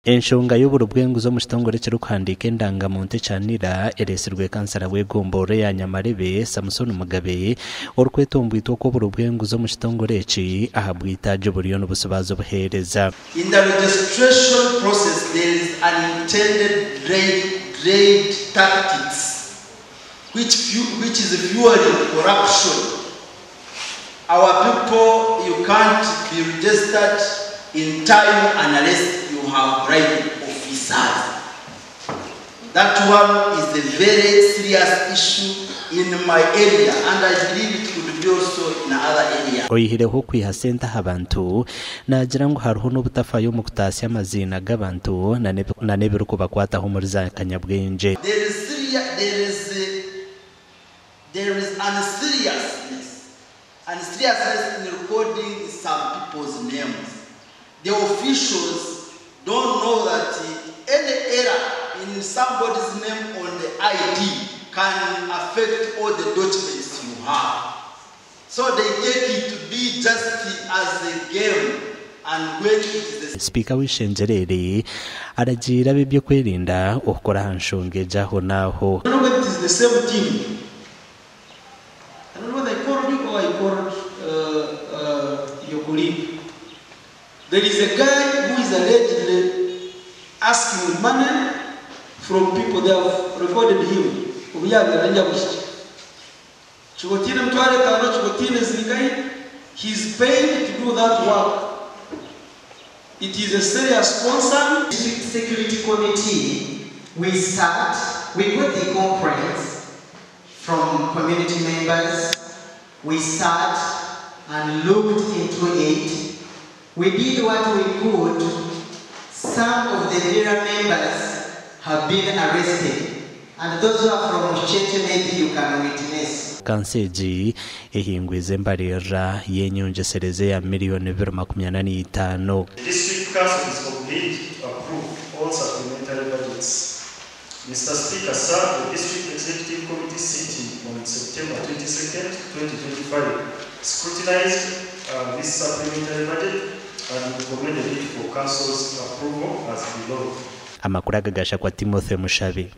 Enshonga y'oburi bw'enguzi omu kitongore ekirikuhandiika endangamuntu ekya NIRA ereetsirwe kansara w'egomborora eya Nyamarebe, Samson Mugabe, orikwetombwitwa oku oburi bw'enguzi omu kitongore eki ahabw'eitaagi buriyo nibutsibaaza obuheereza. In the registration process there is unintended delayed tactics which which is fueling corruption. Our people you can't be registered in time unless you have bribed officers. That one is a very serious issue in my area and I believe it could be also in other areas. Oyihireho okwiha sente aha bantu, naagira ngu hariho n'obutafayo omu kutaasya amaziina g'abantu na n'ebirikubakwataho omuri za kanyabwengye. There is there is There is unseriousness unseriousness in recording some people's names. The officials don't know that any error in somebody's name on the ID can affect all the documents you have. So they take it to be just as a game and when it is a Sipiika w'eishengyero eri aragiire ab'eby'okwerinda okukora aha nshonga egi ahonaaho. I don't know whether it is the same team. I don't know whether I called you or I called uh, your colleague. There is a guy who is allegedly asking money from people. They have recorded him. Kigotine emitwaro etaano, kigotine zingahi, he is paid to do that work. It is a serious concern. District Security Committee, we sat, we got the complaints from community members, we sat and looked into it. We did what we could. Some of the Lira members have been arrested. And those who are from Mushete, maybe you can witness. Kanso egi ehingwize embaririra y'enyongyesereza eya miriyoni bibiri makumi ana na itaano. The District Council is obliged to approve all supplementary budgets. Mister Speaker, Sir, the District Executive Committee sitting on September 22nd, 2025 scrutinized uh, this supplementary budget and recommended it for Council's approval as below. Amakuru aga gashakwa Timothy Mushabe.